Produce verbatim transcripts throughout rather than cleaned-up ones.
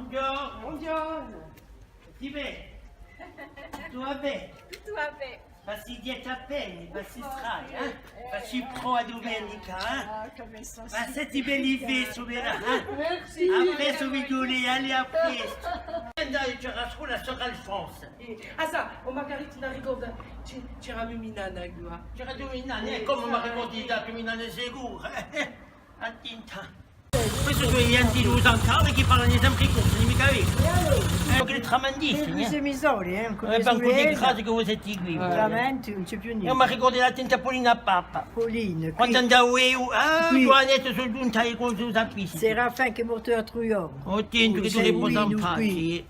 Bonghjornu. Bonghjornu. Ti vè? Tuttu và bè? Tuttu và bè. Passi dietru appena, passi strada, eh? Passi prò a dumenica, eh? Ah, cume sò... Ma senti belli festi, vera, eh? Merci. À prestu, figlioli, allez, à prestu. Andai, c'era a scola Sœur Alphonse. Eh, ah, sà, o Margarita, mi ricordu, ci, c'era a to minnanna quì. C'era a to minnanna, eh, cume mi ricordu a to minnanna sicuru, eh? Attenta. Quessi sò i ghjenti di u San Carlu chì parlanu sempre corsu, dimmi chì avete. Eh, chì tramandisti, eh? Questi sò i me soli, eh, eh, per un colpu di grazia chì voi site quì. Veramente, ùn ci hè più nienti. Eiu mi ricordu l'altra volta Paulina Pappa. Paulina, quandu andava eiu, ah, quì. Ghjuvanettu, sò ghjunta eiu cù i so sappisti. Séraphin chì hè mortu l'altru ghjornu. Oh, tintu, chì tù riposi in paci.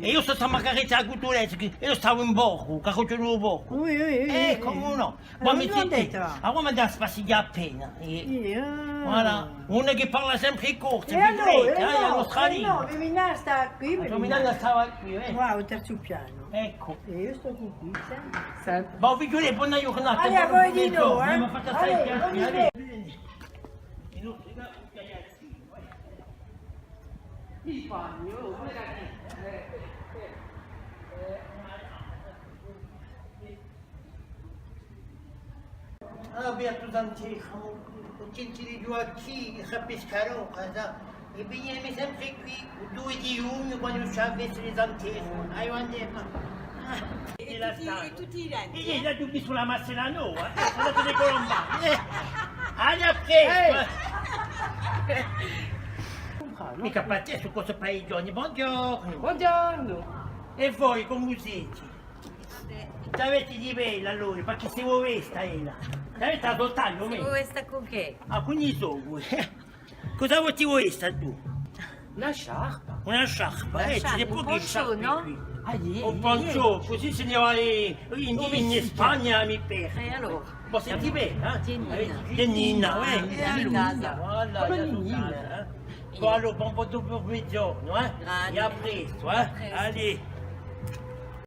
È eiu sò stata Margarita a Cutulezza, chì eiu stavu in Borgu, Carrughju di u Borgu. Ui, ui, ui. Eh, cumu nò? Ma mi dite, avà mi dà à spassighjà appena, eh. Voilà. Una chì parla sempre corsu, è allora, eh, a nostra lingua. Mè, mè, a to minnanna stava quì, eh. Quà, à u terzu pianu. Eccu. È eiu stò quì, sempre. Ma o figliulè, bona ghjurnata. Allez, à voi di novu, eh. Mi fate assai piacè, allez. I nostri cari. Ah, beatu Sant'Ermu, u centinaru di Ghjuacchì, chì capiscu, sà, è venimu sempre quì, u dui di ghjugnu, quandu ci hè a festa di Sant'Ermu. Aiò, andemu. È tutti, è tutti i venti, eh? È eiu aghju vistu a marsella nova, eh, sò andatu di Colombani, eh. Allez, à prestu, eh. Micca per tè, sò cose per i ghjovani. Bonghjornu. Bonghjornu. È voi, cumu site? Chì avete di bellu, allora? Perchè site vesta, ella? Chì avete da sottà, o mè? Site vesta cù chè? Ah, cù i so. Cosa voti vesta tù? Una sciarpa. Una sciarpa, eh, ci hè pochi sciarpi quì. Ah, iè, iè. Un poncho, cusì si ne va in, in Spagna, mi pare. È allora? Bon, site bella, eh? Ghjennina, eh? Ghjennina, voilà, ghjennina, eh? Bon, allora, bon, bon, bon, bon ghjornu, eh? Grazie. È à prestu, eh? À prestu. Allez.